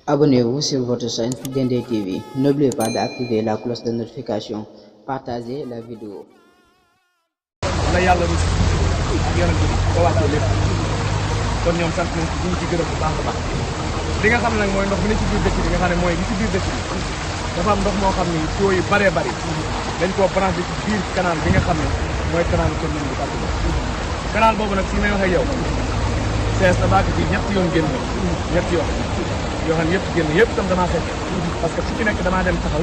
Abonnez-vous sur votre chaîne Dendey TV. N'oubliez pas d'activer la cloche de notification. Partagez la vidéo. la yàlla rus ak yonent bi ba wàccee lépp kon ñoom sant nañ ci ñu ci gërëm bu baax a baax li nga xam ne nag mooy ndox bi ne ci biir dëkk bi nga xam ne mooy li ci biir dëkk bi dafa am ndox moo xam ne tuyau yu bëree bëri dañ koo branché ci biir canal bi nga xam ne mooy canal Kër Ndoum bi Fatou canal boobu nag fii may waxee yow fees na baak fii ñetti yoon génn ñetti yoon yoo xam ne yëpp génn yëpp itam damaa fekk parce que fu ci nekk damaa dem taxaw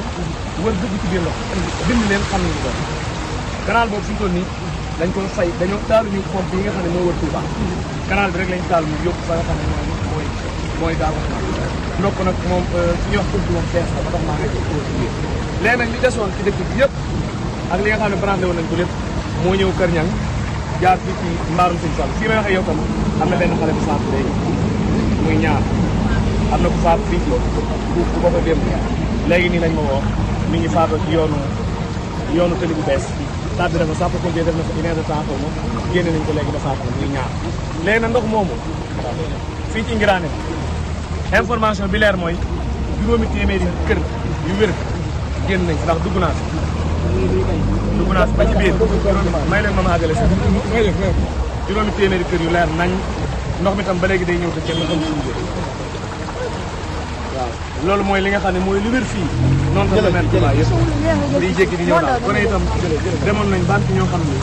wër dugg ci biir ndox bind leen xam nañu doon canal boobu fi mu toll nii dañ ko fay dañoo taaluñu pompe yi nga xam ne moo wër Touba canal bi rek lañ taal mu yóbbu fa nga xam ne mooy daal ndokk nag moom su ñuy wax pël bi moom fees na ba tax maa nekk ci biir léegi nag li desoon ci dëkk bi yëpp ak li nga xam ne branché woon nañ ko lépp moo ñëw Kër Ñang jaar fii ci mbaarum Sëñ Fall fii may waxee yow tam am na benn xale bu faatu léegi muy ñaar am na ku faatu fii ku ko fa dem léegi nii lañ ma woo mi ngi faatoo ci yoonu tëli bu bees tàbbi dafa sappo pompier def na fa une heure de temps xaw ma génne nañ ko léegi ba faatu muy ñaar léegi na ndox moomu fii ci Ngiraane information bi leer mooy juróomi téeméeri kër yu wér génn nañ ndax dugg naa ba ci biir may leen ma àggale sax juróomi téeméeri kër yu leer nañ ndox mi tam ba léegi day ñëw te kenn xam suñu biir waaw loolu mooy li nga xam ne mooy li wér fii noonu tam la mel Touba yëpp liy jéggi di ñëw daal kon itam demoon nañ bant ñoo xam ne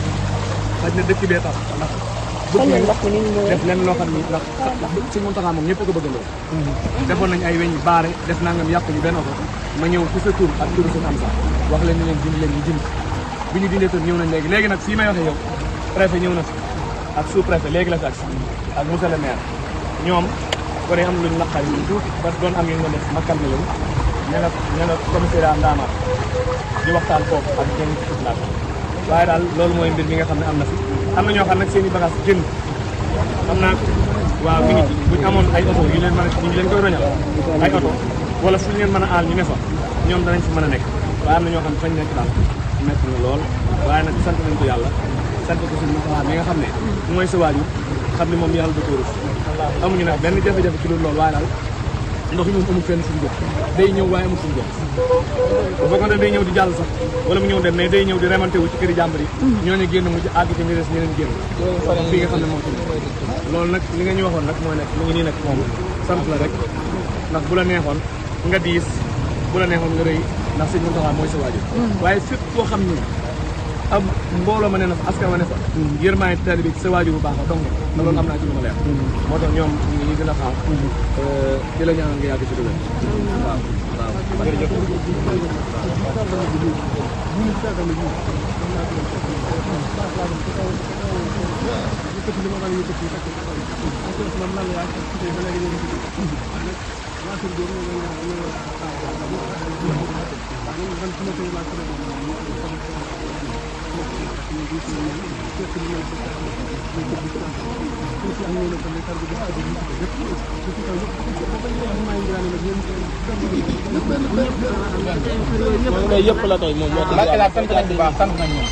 xaj na dëkk bee tax ndax def lenn loo xam ni ndax Sëñ Muntaxa moom ñëpp a ko bëggandoo defoon nañ ay weñ baare def nangam yàq ñu benn oto ma ñëw ci sa tur ak turu seen am sax wax leen ni leen dindi leen ñu dindi bi ñu dindee tam ñëw nañ léegi nag fii may waxee yow préfet ñëw na fi ak sous préfet léegi la fi ak monsieur le maire ñoom kon am luñ naqar yi tuuti ba doon am yu nga def makkal na leen ña nga commissariat Ndamaat di waxtaan foofu ak seen population waaye daal loolu mooy mbir mi nga xam ne am na fi am na ñoo xam nag seen i bagage génn xam naa waaw mi ngi ci buñ amoon ay oto yu leen mën a ñu ngi leen koy roñal ay oto wala fu ñu leen mën a aal ñu ne fa ñoom danañ fi mën a nekk waaye am na ñoo xam ne fañ nekk daal nekk na lool waaye nag sant nañ ko yàlla sant ko suñu Muntaxa mi nga xam ne mooy sa waajur xam ne moom yàlla da ko rus amuñu nag benn jafe-jafe ci loolu waaye daal ndox yi moom amul fenn suñu bopp day ñëw waaye amul suñu bopp bu fekkoon ne day ñëw di jàll sax wala mu ñëw dem mais day ñëw di remonté wu ci këri jàmbur yi ñooñu génn mu àgg ci ñu des ñeneen génn fii nga xam ne moom ci loolu nag li nga ñu waxoon nag mooy nag mu ngi nii nag moom sant la rek ndax bu la neexoon nga diis bu la neexoon nga rëy ndax Sëñ Muntaxa mooy sa waajur waaye fépp koo xam ni am mbooloo ma ne na fa askan ma ne fa yërmaay taalibe bi sa waajur bu baax a dong te loolu am naa ci lu ma leer moo tax ñoom ñu ngi gën a xaar di la ñaanal nga yàgg ci dëgg waaw jërëjëf yëpp la tooy moom moo tax daal sant nañ bu baax sant nañ ñoom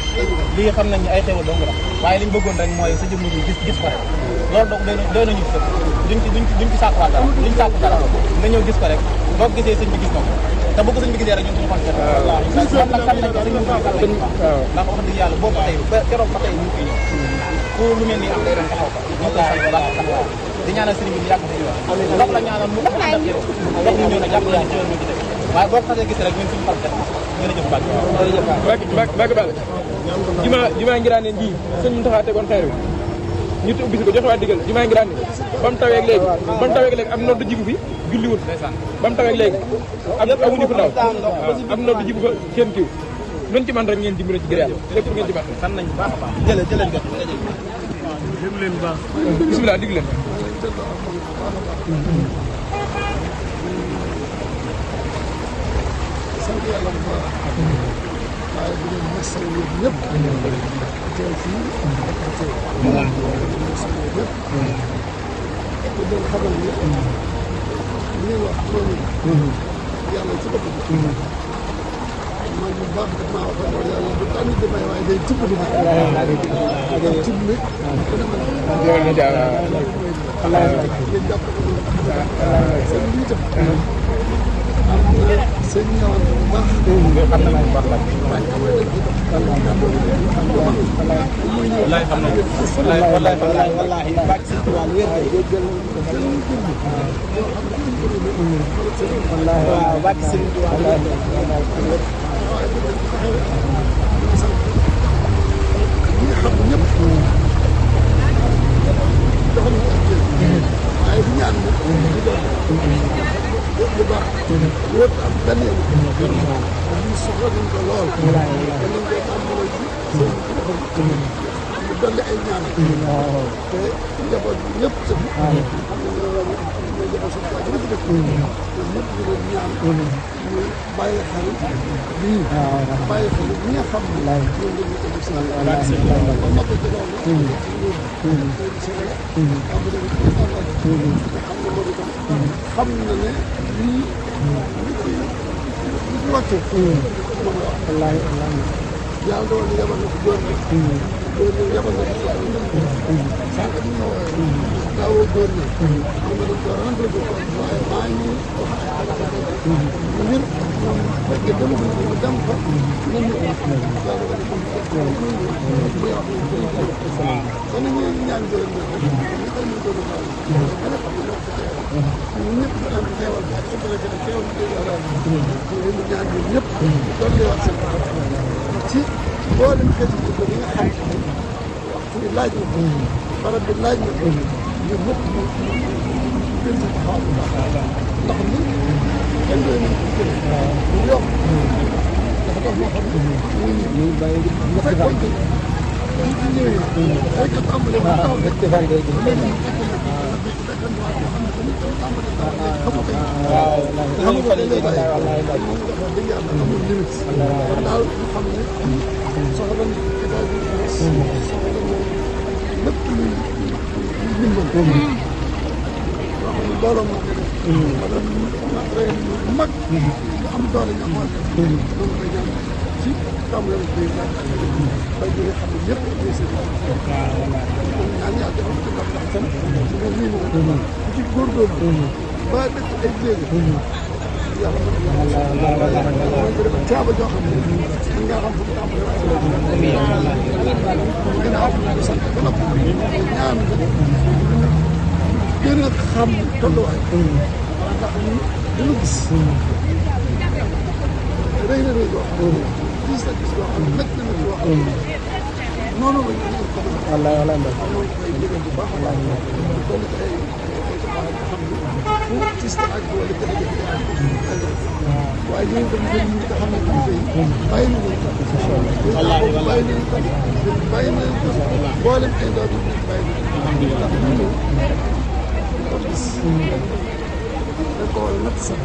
lii xam nañ ay xéwal dong la waaye li ñu bëggoon rek mooy sa jëmm ji gis ko rek loolu donc doy nañu sëkk duñ ci sàkkuwaat dara duñ sàkku dara nga ñëw gis ko rek boo gisee sëñ bi gis ko te bu ko sëñ bi gisee rek ñun suñu xol seet waaw man nag sant nañ ko sëñ bi ndax wax dëgg yàlla boo ko tey ba keroog ba tey ñu ngi koy ñëw ku lu mel nii am day ren taxaw ko ñu koy sant bu baax taxawaay di ñaanal sëriñ bi yàgg fi ndox la ñaanal mu ndox ñu ñëw na jàpp yaa ci yoon ñu ci def waaye boo ko xasee gis rek ñun suñu xol seet jërëjëf Mbacke jumaa Ngiraane ji sëñ Muntaxa tegoon xeer wi ñu ubbi si ko joxe waa digal jumaa Ngiraane ba mu tawee léegi am noddu jibu fi julliwul ba mu tawee léegi amuñu fu ndaw am noddu jibu fa kenn kiw luñ ci man rek ngeen dimbali ci gërëm lépp ngeen ci man sant nañ bu baax a baax jëlee jot déglu leen bu baax bismillah digg leen waaye bu dee masa yëpp ñëpp teew fii masa yëpp te doon xamal ni li ñuy wax loolu yàlla ci bopp bi man bu baax daf maa waxoon loolu yàlla du tànn di may waaye day tibb di may tibb nag ngeen jàpp ko seen lii tam am na seen ñëwal bu baax xam na bu baax la waaye amee nañ ci wallaay xam na wallaay baax ci wàllu wér waaw baax ci wàllu ñi xam ñëpp doxal ñu ak yéen waaye du ñaan nag di dox bu baax wóor am benn yoon ñu soxla nañ ko lool danañ koy tàmbalee ci seen ñu dolli ay ñaan te njaboot bi ñëpp sax xam ne ñooy njaboot suñu waa jërëjëf dëkk ñëpp ñu leen ñaan ñu bàyyi xel lii bàyyi xel ñi nga xam ne ñoo ngi ko def seen ba noppi ci loolu ci xam na ne lii li ci wàcce moom la wax yàlla doon yabal na ko góor ñi góor ñi yabal na ko sànq bi ñu woowee daawoo góor ñi xam nga dañ ko rendre ko waaye maa ngi wax ay xalaat ñu wér fekkee dem ko ñu dem fa nañ ñu yàlla wala kon ñu ñaan góor ñi ñu ko ñu ko do xaal ana xam nga ñu ñëpp ñu am teewal ak su ko defee teewal ñu ñu ñaan ñu ñëpp doon li wax seen ci mboolem xeetu jikko bi nga xam ne waxtu bi laaj na barab bi laaj na ñun ñëpp ñu gën ci taxaw bu baax ndax ni kenn doy nañ ko jëlee ñu yokk dafa tax moo xam ne ñu bàyyi nga fekkoon que ñu ci ñëwee fekk tàmbale ba taw rek léegi waaw xam nga dañuy bàyyi moom wax dëgg yàlla amul limite kon daal ñu xam ne soxla nañ état bi soxla nañ lépp luy ndimbal yoo xam ne mbooloo moo koy def wala matériel yu mag yu am doole ñu amoon loolu koy ñaan ci tàmbale président bay bi nga xam ne ñëpp ñooy seen ñaan yàlla defal ko ci ndax tam su mel nii moom ku ci góorgóorlu ba def ay jéego yàlla mooy ko defal caaba joo xam ne mën ngaa xam fu mu tàmbalee waaye gën a am sant ba noppi ñaan gën a xam tolluwaay ndax dañu gis rëy na rëy boo xam ne gis na gis boo xam ne métti na boo xam ne noonu la ñu ko wallaay wallaay mbay noonu ay liggéey bu baax wallaay dolli ko ay xam ne fu gis na ak wala jafe-jafe waaye ñooñu tamit ñun ñi nga xam ne kilifa yi bàyyi nañu ko bàyyi nañu ko bàyyi nañu ko mboolem ay ndaw bi bàyyi nañu ko ndax ñu ñëw ko gis dañ ko war a natt sax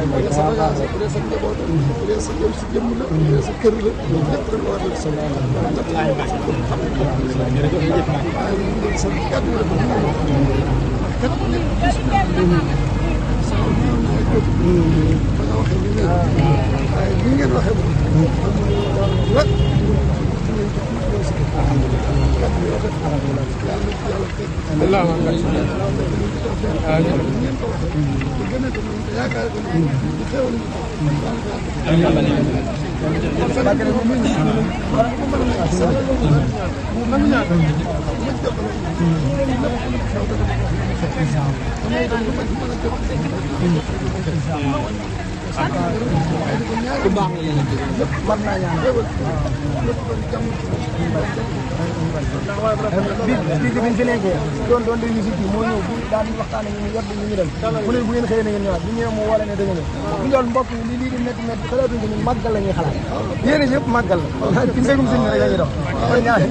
bu dee sa bagage bu dee sa njaboot bu dee sa yow si jëmm la bu dee sa kër la lépp dañ ko war a natt sa natt waaye ñu ngi sa kàddu la kat nekk gis sama ñëw na ay jóg ba nga waxee ni ngeen waaye ni ngeen waxee moom rek ku baax la leen lépp mën naa ñaan bi biñ fi nekkee doon dañu si kii moo ñëw bi daal di waxtaan ak ñu yëpp ñu dem mu ne bu ngeen xëyee na ngeen ñëwaat bu ñëwee moo wala ne da nga ñëw bu loolu mbokk yi lii di métti métti xalaatuñ ko ñun màggal la ñuy xalaat yéene yëpp màggal la ci mbégum sëñ bi rek la ñuy dox kon ñaan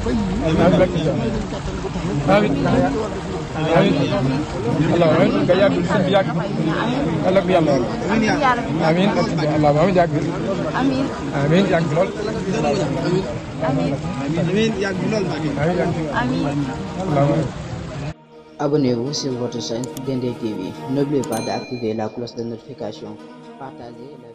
fay yi. amiin may leen kattan bu tax a. amiin Allah amiin nga yàgg sëñ bi yàgg Allah ko yàlla amiin Allah amiin yàgg amiin yàgg lool amiin yàgg lool amiin Abonnez-vous sur votre chaîne Dendé TV. N'oubliez pas d'activer la cloche de notification. Partagez la